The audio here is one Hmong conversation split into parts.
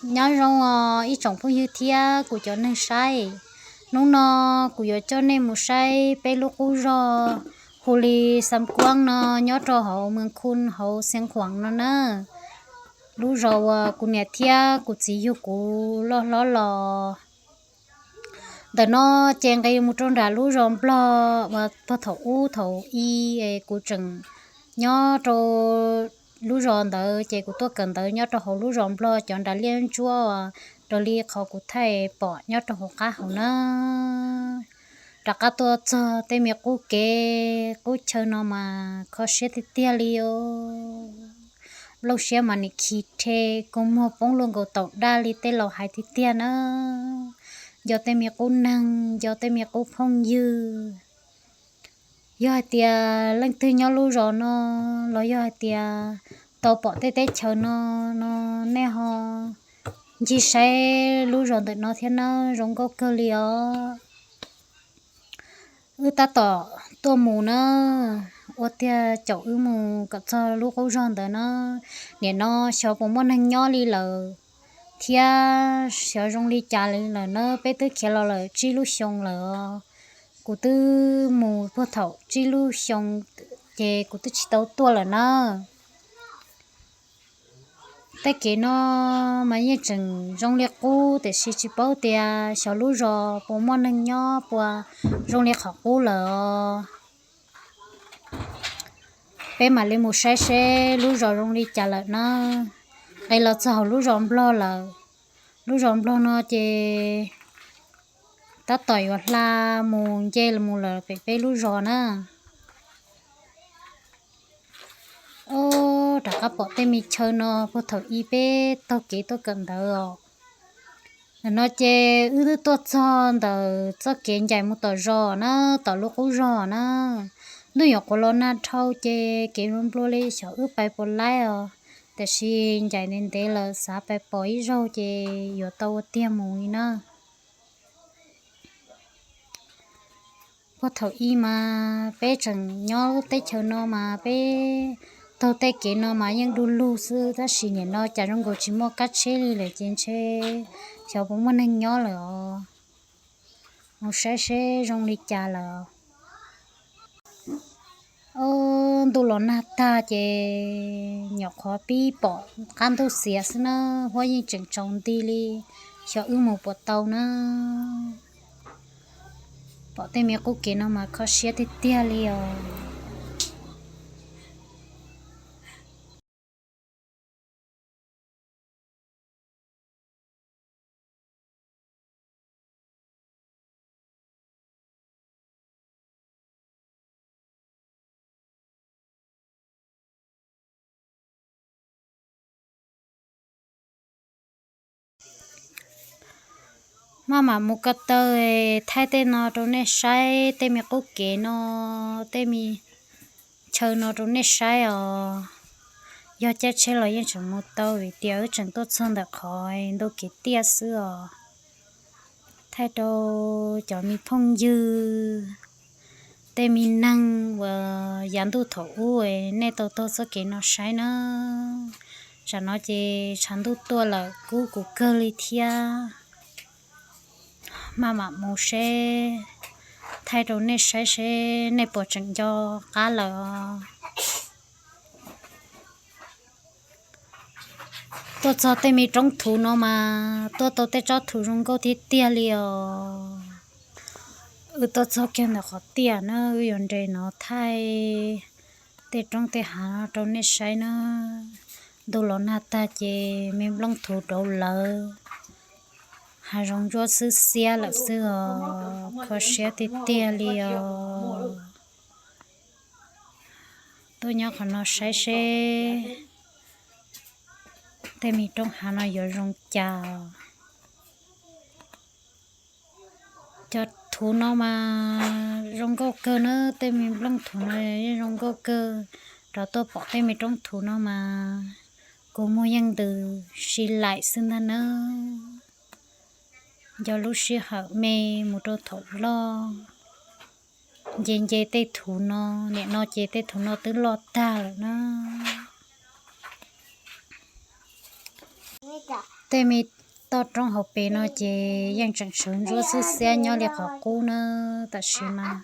Nyob zoo os ib tsoom phooj ywg thiab kuv cov neeg saib. Hnub no kuv yuav coj nej mus saib peb lub qub zog hu li Xam Kuab no, nyob rau hauv Mes Khus hauv Xeev Khuam no na. Lub zos uas kuv niam thiab kuv txiv yug kuv loj hlob los. Ntawm no ces nqis mus rau nram lub zos Nplog uas puag thaum ub thaum i es kuv tseem nyob rau lub zos ntawd ces kuv tuaj kawm ntawv nyob rau hauv lub zos Nplog cov nram liaj ntsuab uas raws li qhov kuv thaij pom nyob rau hauv qab hauv na. Rov qab tuaj txog tej me qub kev qub chaw no mas kho siab tiag tiag li os. Nplooj siab mas nim khi rhe, kua muag poob luaj nkaus taum daj li tej laus hais tiag tiag na. Nco tej me qub neeg, nco tej me qub phooj ywg. Yog hais tias leej twg nyob lub zos no los yog hais tias tau pom tej teb chaws no, no nej ho ncig saib lub zos ntawm no thiab na, zoo nkauj kawg li os. Wb tab tom tuaj mus na, ua tiag caum wb mus kom txog lub qub zog ntawd na. Nim no xyov puas muaj neeg nyob li lawm thiab xyov zoo li cas li lawm na, peb twb khiav los lawm tsib lub xyoo lawm os. Kuv twb mus puag thaum tsib lub xyoo ces kuv twb tsis tau tuaj lawm na. Tej kev no mas yeej tseem zoo li qub tiam sis tsis paub tias xyov lub zos puas muaj neeg nyob puas zoo li qhov qub lawm os. Peb mam li mus saib seb lub zos zoo li cas lawm na. Nqis los txog hauv lub zos Nplog lawm. Lub zos Nplog no ces tab tom yuav hla mus nce mus lawm pem peb lub zos na. Ob, rov qab pom tej me chaw no puag thaum i peb taug kev tuaj kawm ntawv os. Ntawm no ces wb twb tuaj txog ntawm txoj kev ncaim mus tom zos na, tom lub qub zos na. Ntuj nyuam qhuav los nag dhau ces kev nplua nplua li xyov wb pais puas laib os. Tiam sis ncaim ntev ntev lawm xav pais pom ib zaug ces yuav tau ua tiag mus li na. Puag thaum i mas peb tseem nyob teb chaws no mas peb taug tej kev no mas yeej du lug xwb, tab sis nim no cas zoo nkaus tsis muaj kab tsheb li lawm ces ntshe xyov puas muaj neeg nyob lawm os. Mus saib seb zoo li cas lawm. Ob, ntuj los nag tag ces nyuam qhuav pib pom qab ntuj xiav xwb na, huab yeej tseem tsaus nti li, xyov wb mus puas tau na. Pom tej me qub kev no mas kho siab tiag tiag li os. Maj mam mus ko taw thaij tej no rau nej saib, tej me qub kev no, tej me chaw no rau nej saib os. Yog caij tsheb los yeej tseem mus tau vim tias wb tseem tuaj txog ntawm qhov ntu kev tiaj xwb os. Thaij rau cov me phooj ywg, tej me neeg uas yav ntuj thaum ub nej tau taug txoj kev no saib na. Tsam no ces tshav ntuj tuaj lawm kub kuv kawg li thiab. Maj mam mus seb, thaij rau nej saib seb nej puas tseem nco qab lawm os. Tuaj txog tej me roob thuv no mas tuaj tau tej tsob thuv zoo nkauj tiag tiag li os. Wb tuaj txog kiag ntawm qhov tiaj na, wb yuav nres no thaij tej roob tej hav no rau nej saib na. Ntuj los nag tag ces me nplooj thuv rauv lawv, hav zoov ntsuab xwb xiab lawm xwb os, kho siab tiag tiag li os. Tuaj nyob qhov no saib seb tej me roob hav no yuav zoo cas. Cov thuv no mas zoo nkauj kawg na, tej me nplooj thuv no yeej zoo nkauj kawg. Rov tuaj pom tej me roob thuv no mas kua muag yeej ntws si laim xwb ntag na. Nco lub sij hawm me mus rau thaum loj, nce nce tej thuv no, nim no ces tej thuv no twb loj tag lawm na. Tej me toj roob hauv pes no ces yeej tseem sawv ntsuab xwb, xiab nyob li qhov qub na. Tam sim mas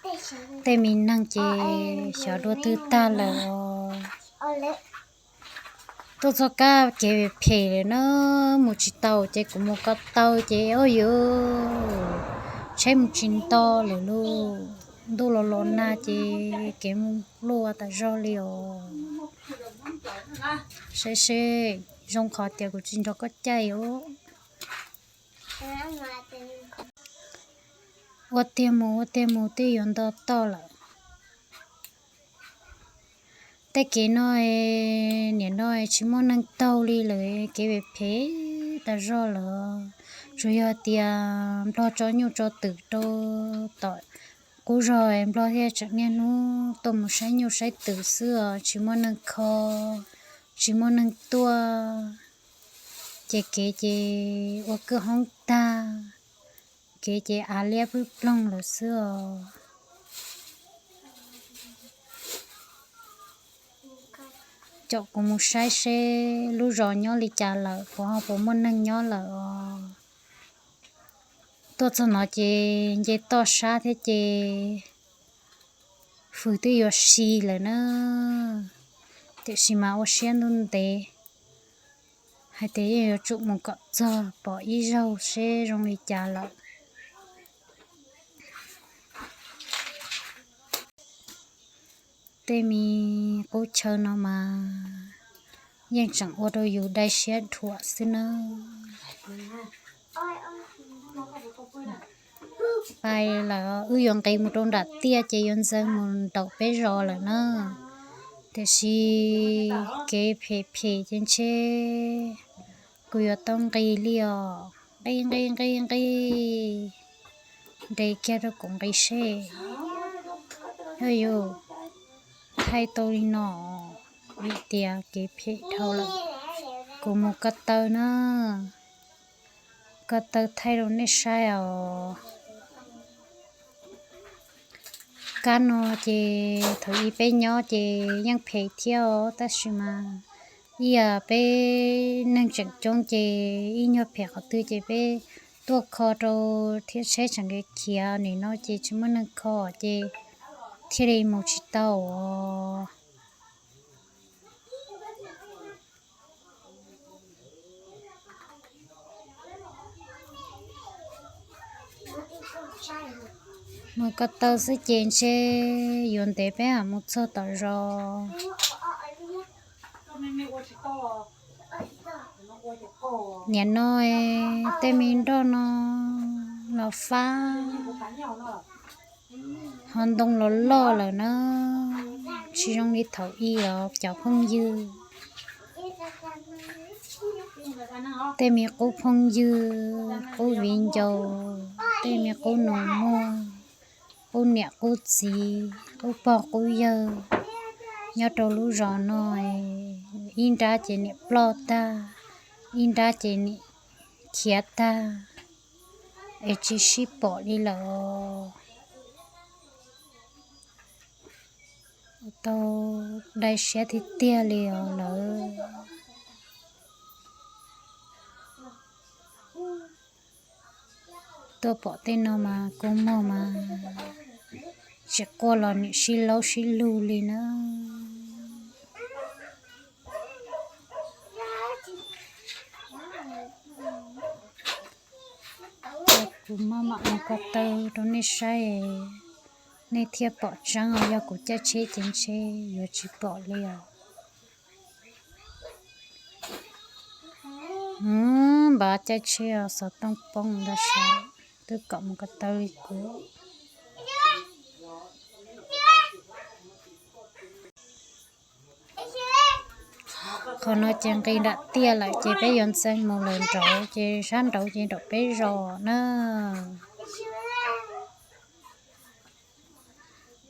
tej me neeg ces xyov dua twg tag lawm os. Tuaj txog kab kev phem lawm na, mus tsis tau ces kuv mus ko taw ces ua yuv, tsheb mus tsis nto lawm lauj. Ntuj los los nag ces kev mus luaj tas zog li os. Saib seb, zoo qhov tias kuv tsis nrog koj caij os. Ua tiag mus ua tiag mus twb yuav nto toj lawm. Tej kev no, nim no tsis muaj neeg taug li lawm, kev phem phem tas zog lawm. Tsuas yog tias nplog tso nyuj tso twm rau tom qub zog, nplog thiaj tseem niaj hnub tuaj mus saib nyuj saib twm xwb os, tsis muaj neeg kho, tsis muaj neeg tuaj. Ces kev ces ua kwj hoob tag, kev ces av liab pwb ploog lawm xwb os. Caum kuv mus saib seb lub zos nyob li cas lawm, puas ho puas muaj neeg nyob lawm os. Tuaj txog no ces nce toj sab thiab ces hws twb yuav si lawm na, tiam sis mas ua siab ntuj ntev hais tias yeej yuav tsum mus kom txog pom ib zaug seb zoo li cas lawm. Tej me qub chaw no mas yeej tseem ua rau yus dai siab dhuam xwb na. Pais lawm, wb yuav nqis mus rau nram tiaj ces yuav ntxeev mus nraum peb zos lawm na. Tiam sis kev phem phem ces ntshe kuv yuav tau nqis li os. Nqis nqis nqis nqis, nres kiag rau kuv nqis seb. Yog yus thaij tau li no, vim tias kev phem dhau lawm. Kuv mus ko taw na, ko taw thaij rau nej saib os. Kab no ces thaum ub peb nyob ces yeej phem thiab os, tab sis mas ib yam peb neeg tseem coob ces ib nyuag phem qhov twg ces peb tuaj kho rau thiab tsheb tseem khiav, nim no ces tsis muaj neeg kho ces thiaj li mus tsis tau os. Mus ko taw xwb ces ntshe yuav ntev peb mam mus txog tom zos. Nim no tej me nroj no los fab, ho ntoo los loj lawm na, tsis zoo li thaum ub os cov phooj ywg. Tej me qub phooj ywg, qub viv ncaus, tej me qub nus muag, qub niam qub txiv, qub pog qub yawg nyob rau lub zos no, ib nrab ces niam ploj tag, ib nrab ces niam khiav tag, es tsis sib pom li lawm. Tau dai siab tiag tiag li os lawv. Tuaj pom tej no mas kua muag mas tsis quaj los nim sib laub sib lug li na. Kuv maj mam mus ko taw rau nej saib, nej thiaj pom tseeb os, yog kuv caij tsheb ces ntshe yuav tsis pom li os. Npaj caij tsheb os, xov tooj poob ntag sav, twb kom mus ko taw li kuv. Qhov no ces nqis nram tiaj lawm ces peb yuav ntxeev mus lawm nraud ces sab nraud ces nraum peb zos na.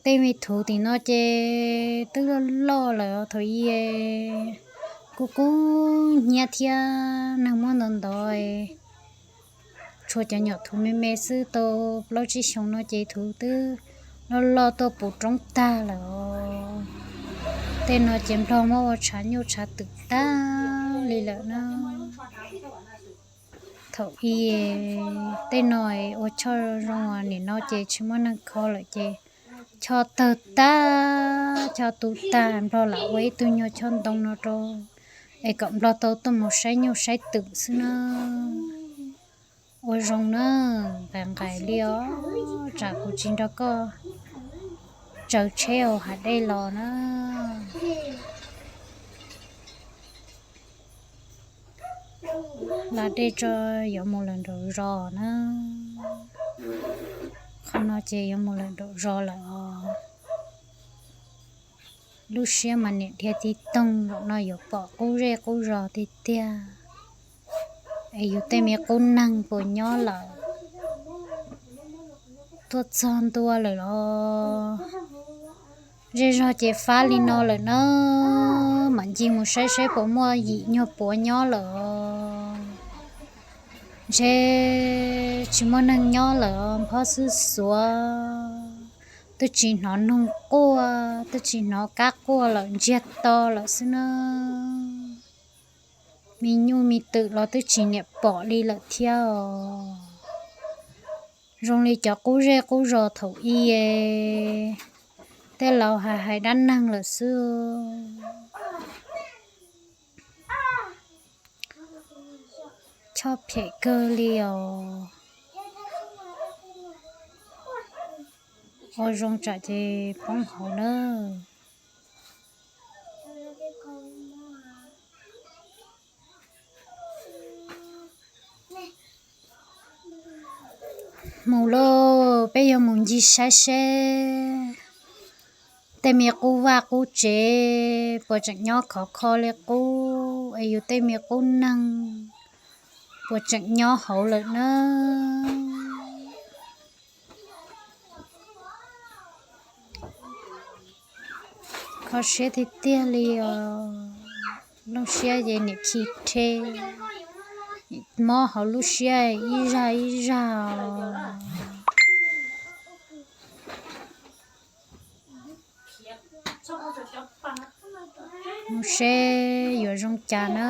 Tej me thuv tim no ces twb loj loj lawm, thaum ub kuj kub hnyiab thiab neeg muab ntov ntov, tshuav cov nyuam thuv me me xwb, tau plaub tsib xyoos no ces thuv twb loj loj tuaj puv roob tag lawm os. Tej no ces nplog muab ua tshav nyuj tshav twm tag li lawm na. Thaum ub tej no ua choj zoo, nim no ces tsis muaj neeg kho lawm ces choj tawg tag, choj tu tag, Nplog lam ua ib tug nyuag choj ntoo no rau es kom Nplog tau tuaj mus saib nyuj saib twm xwb na. Ua zoo na, nqaim nqaim li os, tsam kuv tsis nrog koj tsaws tsheb hauv hav dej los na. Hla dej tso, yuav mus lawm nraum zos na. Qhov no ces yuav mus lawm nraum zos lawm os. Lub siab mas niam dhia tig toog, zaum no yuav pom qub zej qub zos tiag tiag. Es yus tej me qub neeg puas nyob lawm, tuaj txog ntua lawm los? Zej zog ces fab li no lawm na, mam ncig mus saib saib puas muaj yim nyuag puav nyob lawm os. Ntshe tsis muaj neeg nyob lawm os, nphob xwb xuav, twb tsis hnov noog quaj, twb tsis hnov kab quaj lawm, ntsiag to lawm xwb na. Me nyuj me twm los twb tsis niam pom li lawm thiab os. Zoo li cov qub zej qub zos thaum ub es tej laus hais hais dab neeg lawm xwb. Choj phem kawg li os. Ua zoo tsam ces poob hauv na. Mus lauj, peb yuav mus ncig saib seb tej me qub vaj qub tsev puas tseem nyob khov kho li qub, es yus tej me qub neeg puas tseem nyob hauv lawm na. Kho siab tiag tiag li os. Lub siab ces niam khi rhe, mob hauv lub siab ib zaj ib zaj os. Mus seb yuav zoo cas na.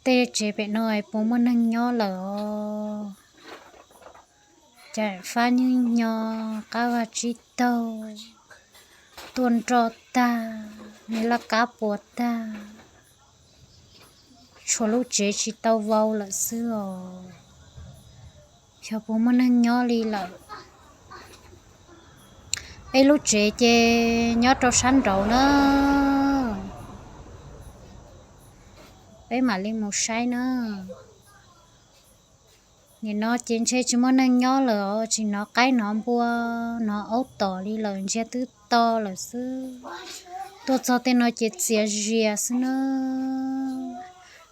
Tej tsev pem no es puas muaj neeg nyob lawm os? Cas fab nyub nyo, qab vaj tsib taug tuaj nroj tag, me laj kab puas tag, tshuav lub tsev tsis tau vau lawm xwb os. Xyov puas muaj neeg nyob li lawm. Peb lub tsev ces nyob rau sab nraud na. Peb mam li mus saib na. Nim no ces ntshe tsis muaj neeg nyob lawm os, tsis hnov qaib hnov npua, hnov aub tom li lawm, ntsiag twb to lawm xwb. Tuaj txog tej no ces txias zias xwb na.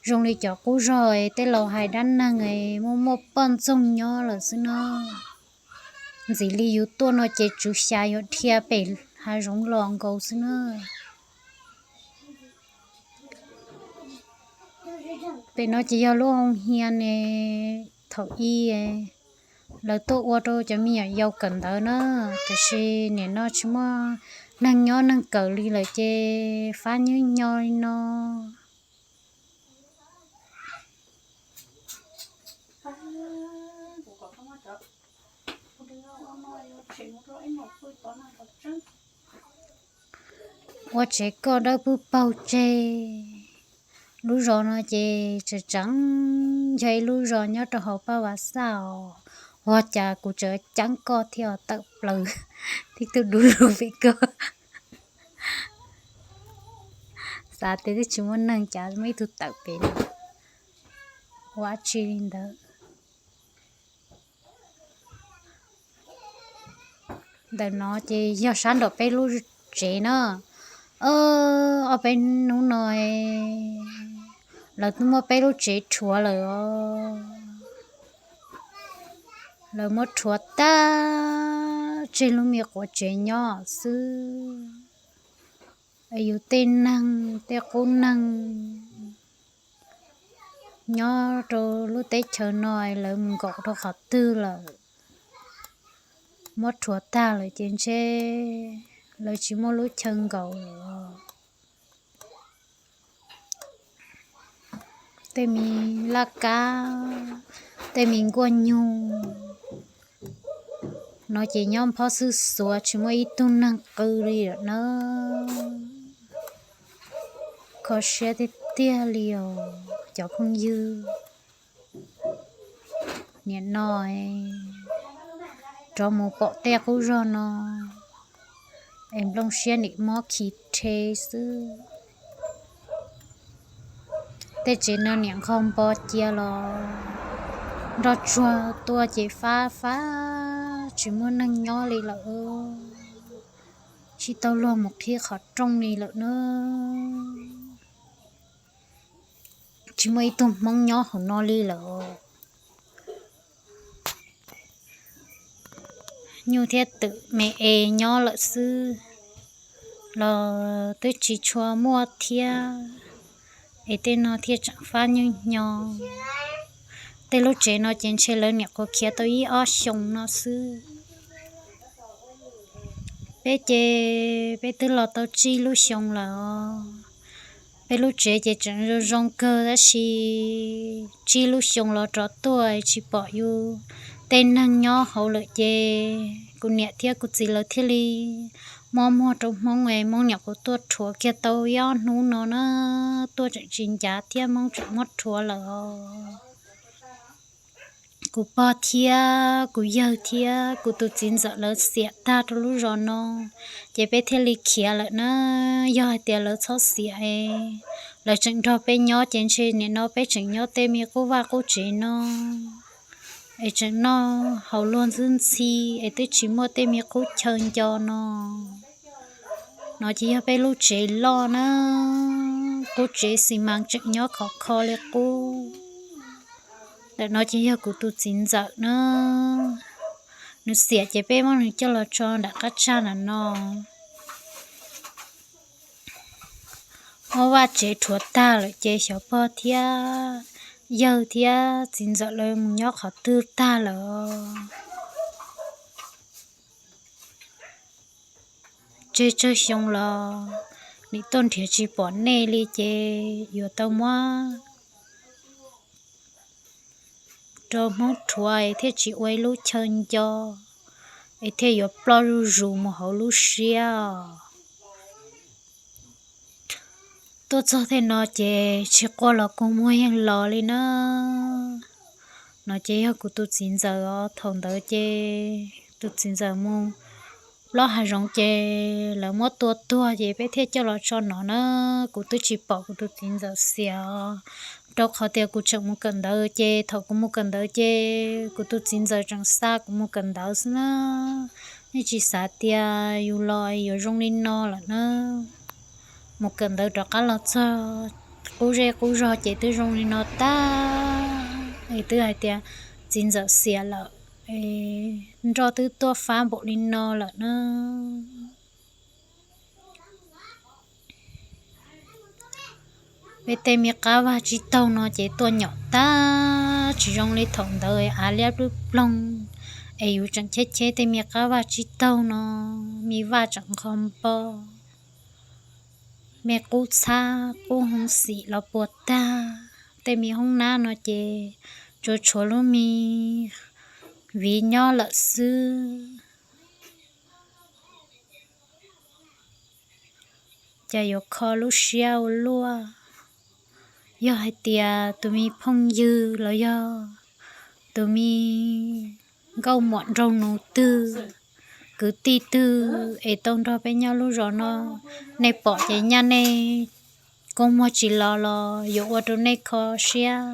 Zoo li cov qub zog es tej laus hais dab neeg es muaj muaj poj ntxoog nyob lawm xwb na. Ntxim li yus tuaj no ces tswv xya yuav dhia pem hav zoov los nkaus xwb na. Pem no ces yog lub hoo hia ne, thaum ub lawv tuaj ua rau cov me nyuam yaus kawm ntawv na, tiam sis nim no tsis muaj neeg nyob neeg kawm li lawm ces fab nyub nyo li no. Ua tsev koj dawb pwb paug tseg. Lub zos no ces tseem tseem yog ib lub zos nyob rau hauv Paj Vas Xaj os. Ua cas kuv tseem ceeb koj thiab tawm plaws tib tug dub lug pem koj. Xav tias twb tsis muaj neeg cas muaj ib tug tawm pem no. Ua dab tsi li ntawd. Ntawm no ces yog sab nraum peb lub tsev na. Ob peb hnub no lawv twb muab peb lub tsev rhuav lawm os. Lawv muab rhuav tag, tseg lub me quav tsev nyob xwb. Yus tej neeg tej qub neeg nyob rau lub teb chaws no lawv mus nkaum rau qhov twg lawm. Muab rhuav tag lawm ces ntshe lawv tsis muaj lub chaw nkaum lawm. tej me laj kab, tej me nkuaj nyug no ces nyob phob xwb xuav tsis muaj ib tug neeg qw li lawm na. Kho siab tiag tiag li os cov phooj ywg. Nim no rov mus pom tej qub zog no es nplooj siab nim mob khi rhe xwb. Tej tsev no nim nqho npo cia los nroj tsuag tuaj ces fab fab tsis muaj neeg nyob li lawm. Tsis tau luag mus qhib qhov rooj li lawm na. Tsis muaj ib tug Hmoob nyob hauv no li lawm. Nyuj thiab twm me es nyob lawm xwb los twb tsis tshua muaj thiab, es tej no thiaj tseem fab nyuj hnyo. Tej lub tsev no ces ntshe lawv nyuam qhuav khiav tau ib ob xyoos no xwb. Peb ces peb twb los tau tsib lub xyoo lawm. Peb lub tsev ces tseem zoo zoo kawg tab sis tsib lub xyoo los rov tuaj tsis pom yus tej neeg nyob hauv lawm ces kuv niam thiab kuv txiv lawv thiaj li mob muag rau Hmoob es Hmoob nyuam qhuav tuaj rhuav kiag tau ib ob hnub no na, tuaj tseem tsis ncav thiab Hmoob tseem muab rhuav lawm. Kuv pog thiab kuv yawg thiab kuv tus txiv ntxawm lawv xiam tag rau lub zos no, ces peb thiaj li khiav lawm na. Yog hais tias lawv txhob xiam es lawv tseem nrog peb nyob ces ntshe nim no peb tseem nyob tej me qub vaj qub tsev no es tseem noj haus luag ntxwb ntxhi es twb tsis muaj tej me qub chaw nco no. No ces yog peb lub tsev loj na, qub tsev xi mas tseem nyob khov kho li qub. Ntawm no ces yog kuv tus txiv ntxawm na, nws xiam ces peb muab nws coj los tso nram qab tsag nram no. Ob vaj tsev rhuav tag lawm ces xyov pog thiab yawg thiab txiv ntxawm lawv mus nyob qhov twg tag lawm. Tsawg tsawg xyoo los nim tuaj nrhiav tsis pom nej li ces yuav tau muab rau Hmoob rhuav es thiaj tsis ua ib lub chaw nco, es thiaj yuav ploj zuj zus mus hauv lub siab os. Tuaj txog tej no ces tsis quaj los kua muag yeej los li na. No ces yog kuv tus txiv ntxawm os, thaum ntawd ces tus txiv ntxawm mus plob hav zoov ces lawv muab tua tuag ces peb thiaj coj los tso no na. Kuv twb tsis pom kuv tus txiv ntxawm xiam os, rau qhov tias kuv tseem mus kawm ntawv ces thaum kuv mus kawm ntawv ces kuv tus txiv ntxawm tseem xa kuv mus kawm ntawv xwb na. Nej tsis xav tias yus los yuav zoo li no lawm na. Mus kawm ntawv rov qab los txog qub zej qub zog ces twb zoo li no tag, es twb hais tias txiv ntxawm xiam lawm, es nroj twb tuaj fab npaum li no lawm na. Peb tej me qab vaj tsib taug no ces tuaj nyom tag, tsis zoo li thaum ntawd av liab plub ploog, es yus tseem cheb cheb tej me qab vaj tsib taug no, me vaj tseem nqho npo, me qub txhab qub hoob xim los puas tag. Tej me hoob nab no ces tsuas tshuav lub me viv nyob lawm xwb. Cas yuav kho lub siab ua luaj. Yog hais tias tus me phooj ywg los yog tus me nkauj muam nraug nus twg, kwv tij twg es tau nrog peb nyob lub zos no, nej pom ces nyaj nej kua muag tsis los los yuav ua rau nej kho siab.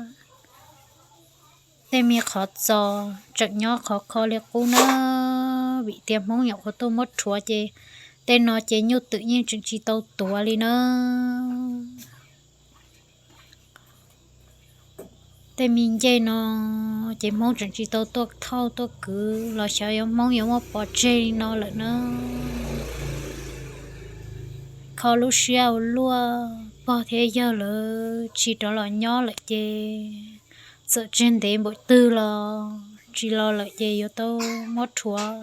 Tej me qhov txos tseem nyob khov kho li qub na, vim tias Hmoob nyuam qhuav tuaj muab rhuav ces tej no ces nyuj twm yeej tseem tsis tau tuav li na. Tej me ncej no ces Hmoob tseem tsis tau tuaj thauj tuaj kwv los xyov yuav Hmoob yuav muab pov tseg li no lawm na. Kho lub siab ua luaj, pog thiab yawg lawv tsis rov los nyob lawm ces txawm tseg ntev npaum twg los tsis los lawm ces yuav tau muab rhuav.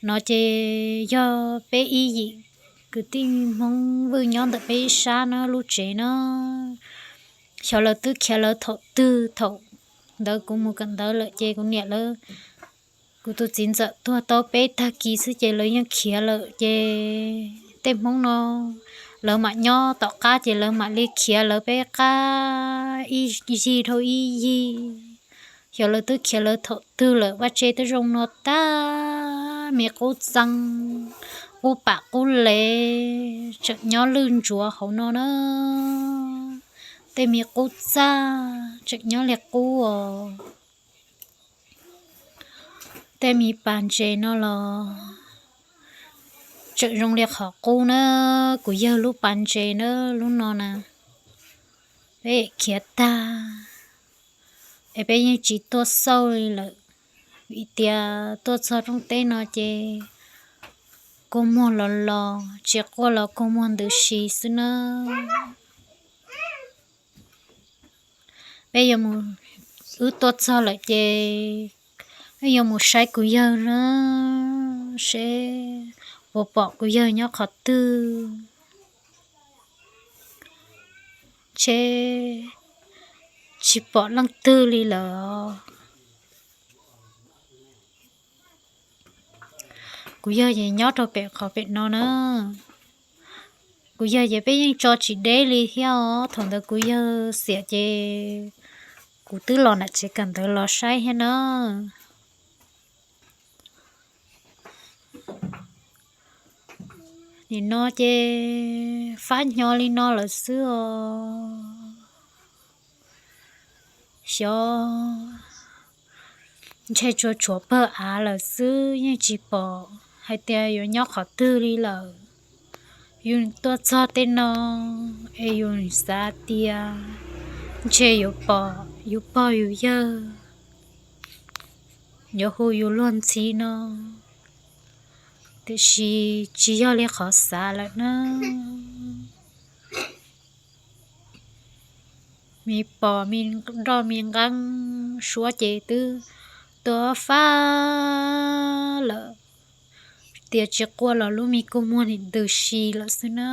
No ces yog peb ib yim kwv tij Hmoob Vwj nyob ntawm peb ib sab na lub tsev na. Xyov lawv twb khiav lawv thaum twg, thaum ntawd kuv mus kawm ntawv lawm ces kuv niam lawv, kuv tus txiv ntxawm tuag tau peb tag kis xwb ces lawv yeej khiav lawm ces tej Hmoob no lawv mam nyob tom qab ces lawv mam li khiav lawv peb qab ib yig dhau ib yig. Xyov lawv twb khiav lawv thaum twg lawm, vaj tse twb zoo no tag, me qub txeeb, qub pam qub lev tseem nyob lwj ntsuav hauv no na. Tej me qub txaj tseem nyob li qub os. Tej me pas ntses no los tseem zoo li qhov qub na, kuv yawg lub pas ntses na, lub no na. Peb khiav tag es peb yeej tsis tuaj xauj li lawm, vim tias tuaj txog rooj teb no ces kua muag los los, tsis quaj los kua muag ntws si xwb na. Peb yuav mus, wb tuaj txog lawm ces wb yuav mus saib kuv yawg na, seb puas pom kuv yawg nyob qhov twg. Ntshe tsis pom leej twg li lawm. Kuv yawg ces nyob rau pem qhov pem no na. Kuv yawg ces peb yeej tso tsis deb li thiab os. Thaum ntawd kuv yawg xiam ces kuv twb los nram tsev kawm ntawv los saib thiab na. Nim no ces fab hnyo li no lawm xwb os. Xyov ntshe tsuas tshuav pawg av lawm xwb, yeej tsis pom hais tias yuav nyob qhov twg li lawm. Yus tuaj txog tej no es yus xav tias ntshe yuav pom yus pog yus yawg, yuav hu yus luag ntxhi no, tiam sis tsis yog li qhov xav lawm na. Me pos me nroj me nqeeb suab ces twb tuag fab lawm, tias tsis quaj los lub me kua muag nim ntws si lawm xwb na.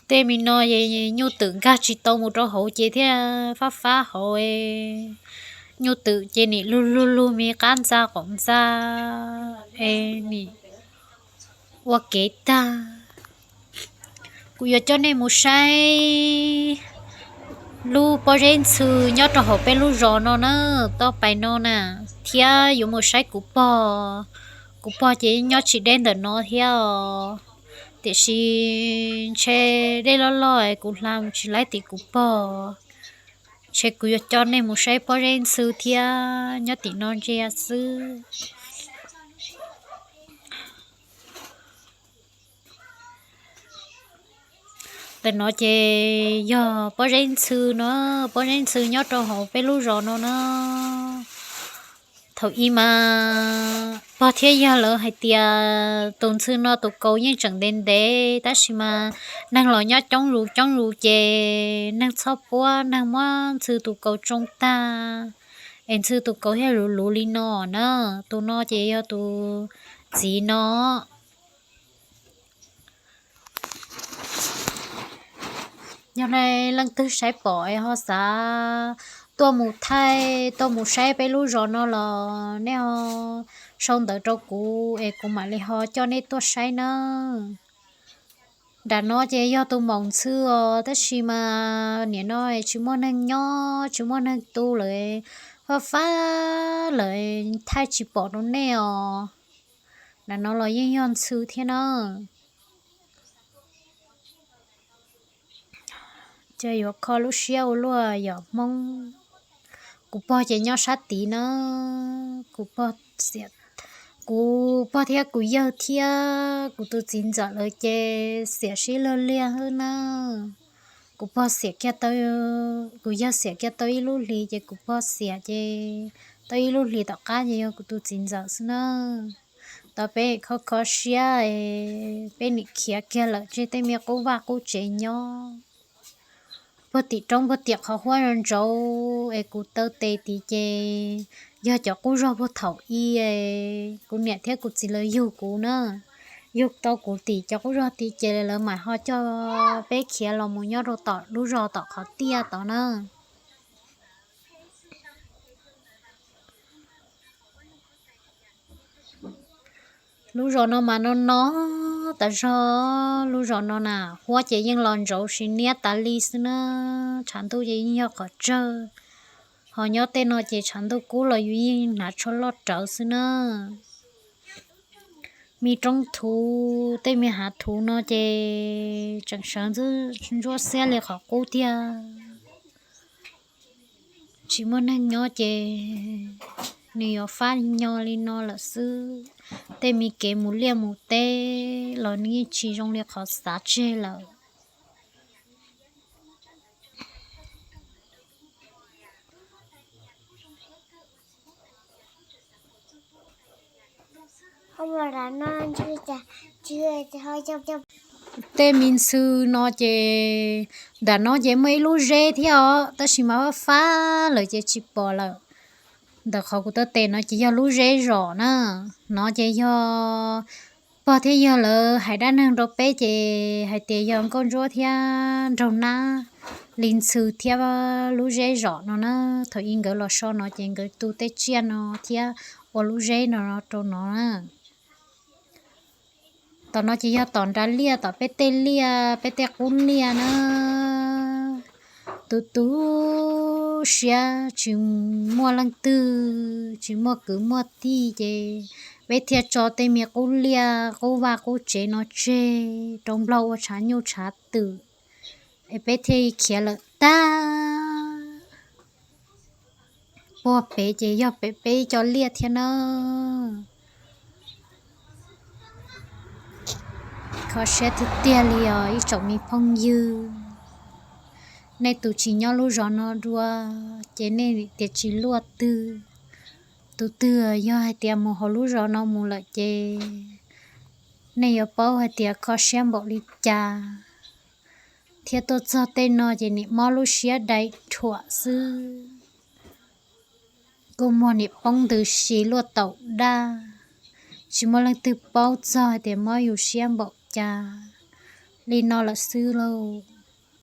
Tej me no es nyuj twm nkag tsis tau mus rau hauv ces thiaj fab fab hauv. Nyuj twm ces nim lug lug lug me qab ntxa qaum ntxa es nim ua kev tag. Kuv yuav coj nej mus saib lub pob zeb ntxhw nyob rau hauv peb lub zos no na, toj pais no na, thiab yuav mus saib kuv pog. Kuv pog ces nyob tsis deb ntawm no thiab os, tiam sis ntshe dej loj loj es kuv hla mus tsis laib tim kuv pog. Ntshe kuv yuav coj nej mus saib pob zeb ntxhw thiab nyob tim no ntsia xwb. Ntawm no ces yog pob zeb ntxhw no, pob zeb ntxhw nyob rau hauv peb lub zos no na. Thaum ub mas pog thiab yawg lawv hais tias tus ntxhw no tus kaus yeej tseem ntev ntev, tab sis mas neeg los nyob coob zus coob zus ces neeg txhob puab, neeg muab ntxhw tus kaus tsoo tag, es ntxhw tus kaus thiaj luv luv li no na. Tus no ces yog tus txiv no. Yog nej leej twg saib pom es ho xav tuaj mus thaij, tuaj mus saib peb lub zos no los nej ho sau ntawv rau kuv es kuv mam li ho coj nej tuaj saib na. Nram no ces yog tus maum ntxhw os, tab sis mas nim no tsis muaj neeg nyob, tsis muaj neeg tu lawm, fab fab lawm, thaij tsis pom rau nej os. Nram no los yeej yog ntxhw thiab na. Ces yuav kho lub siab ua luaj yom Hmoob. Kuv pog ces nyob sab tid na, kuv pog xiam, kuv pog thiab kuv yawg thiab kuv tus txiv ntxawm lawv ces xiam sib luag liag xwb na. Kuv pog xiam kiag tau, kuv yawg xiam kiag tau ib lub hlis ces kuv pog xiam ces tau ib lub hlis tom qab ces yog kuv tus txiv ntxawm xwb na. Tau peb kho kho siab, peb nim khiav kiag lawm tseg tej me qub vaj qub tsev nyob puag tim roob puag tim qhov huab zoo ntsaud es kuv taw tes tid ces yog cov qub zog puag thaum i kuv niam thiab kuv txiv lawv yug kuv na, yug tau kuv tim cov qub zog tid ces lawv mam ho coj peb khiav los mus nyob rau tom lub zos tom qhov tiaj tod na. Lub zos no mas no no tas zog, lub zos no na, huab ces yeej los ntsauv sis niab tas li xwb na, tshav ntuj ces yeej yog qhov tsawg, ho nyob tej no ces tshav ntuj kub los yus yeej hnav tsho loj rawv xwb na. Me roob thuv tej me hav thuv no ces tseem sawv ntsuab xiab li qhov qub tiag. Tsis muaj neeg nyob ces nws yuav fab nyo li no lawm xwb. Tej me kev mus liaj mus teb los nws yeej tsis zoo li qhov xav tseg lawm. Tej me ntxhw no ces ntawm no ces muaj ib lub zeb thiab os, tab sis mas fab fab lawm ces tsis pom lawm. Ntawm qhov kuv taw tes no ces yog lub zeb zom na, no ces yog pog thiab yawg lawv hais dab neeg rau peb ces hais tias yog nkauj ntsuab thiab nraug nab li ntxhw thiab lub zeb zom no na. Thaum ub nkawd los so no ces nkawd tu tej tsiaj no thiab ua lub zeb no rau no na. Tom no ces yog tom nrad liaj, tom peb tej liaj, peb tej qub liaj na. Tu tu siab tsis muaj leej twg, tsis muaj kwv muaj tij ces peb thiaj tso tej me qub liaj qub vaj qub tsev no tseg rau nplog ua tshav nyuj tshav twm, es peb thiaj khiav lawm tag. Puag pem ces yog pem peb cov liaj thiab na. Kho siab tiag tiag li os ib tsoom me phooj ywg. Nej tus tsis nyob lub zos no dua ces nej tias tsis luaj twg. Tus twg yog hais tias mus hauv lub zos no mus lawm ces nej yuav paub hais tias kho siab npaum li cas. Thiab tuaj txog tej no ces nim mob lub siab dai rhuam xwb. Kua muag nim poob ntws si luaj taum daj, tsis muaj leej twg paub txog hais tias mob yus siab npaum cas li no lawm xwb lauj.